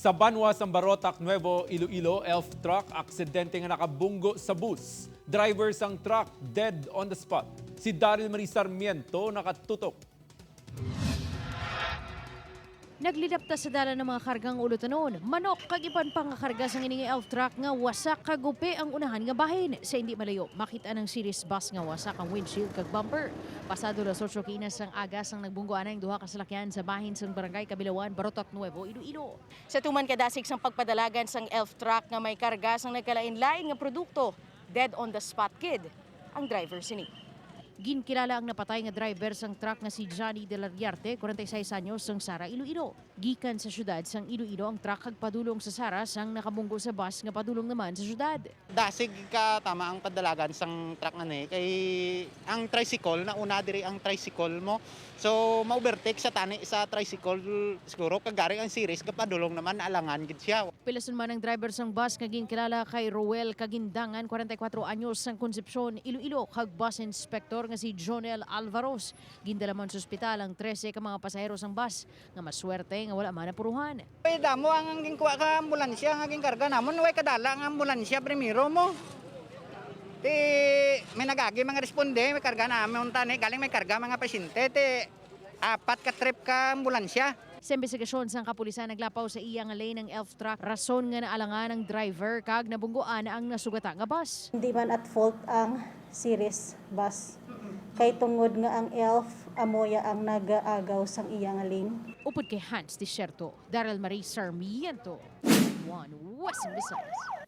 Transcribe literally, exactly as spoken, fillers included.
Tabanwa sang Barotac Nuevo, Iloilo, ELF truck aksidente nga nakabunggo sa bus. Driver sang truck dead on the spot. Si Daryl Marie Sarmiento nakatutok. Naglilapta sa dalan ang mga kargang ulotanon, manok kag iban pa nga karga sang ini nga ELF truck nga wasak kag gupi ang unahan nga bahin. Sa hindi malayo, makit-an ang Ceres bus nga wasak ang windshield kag bumper. Pasado las otso kinas sang aga sang nagbunggo anay ang duha ka salakyan sa bahin sang Barangay Cabilawan, Barotac Nuevo, Iloilo. Sa tuman kadasig sang pagpadalagan sang ELF truck nga may karga sang nagkalain-lain nga produkto, dead on the spot gid ang driver sini. Ginkilala ang napatay nga driver sang truck nga si Johnny De La Riarte, kwarenta y seis anyos, sang Sara, Iloilo. Gikan sa siyudad sang Iloilo ang truck kag padulong sa Sara sang nakabunggo sa bus nga padulong naman sa siyudad. Dasig ka tama ang padalagan sang truck nga ni kay ang tricycle, nauna diri ang tricycle mo. So ma-overtake sa tani sa tricycle siguro, kag gari ang Ceres gapadulong naman, naalangan gid siya. Pilason man ang driver sang bus nga ginkilala kay Roel Kagindangan, kwarenta y kuwatro anyos, sang Concepcion, Iloilo, kag bus inspector nga si Jonel Alvaros. Gindala man sa ospital ang trese ka mga pasahero sang bus nga maswerte nga wala man napuruhan. Way damo ang ginkuha ka ambulansya nga ginkarga namon, way kadala ang ambulansya primero mo. Ti may nagagi mga responde, may karga namon tani, galing may karga mga pasyente, ti apat ka trip ka ambulansya. Sa imbestigasyon sang kapulisan, naglapaw sa iya nga lane ang ELF truck, rason nga naalangan ang driver kag nabunggoan ang nasugata nga bus. Hindi man at fault ang Ceres bus, kay tungod nga ang ELF amo ya ang nagaagaw sang iya nga lane. Upod kay Hans Desierto, Daryl Marie Sarmiento, One West Visayas.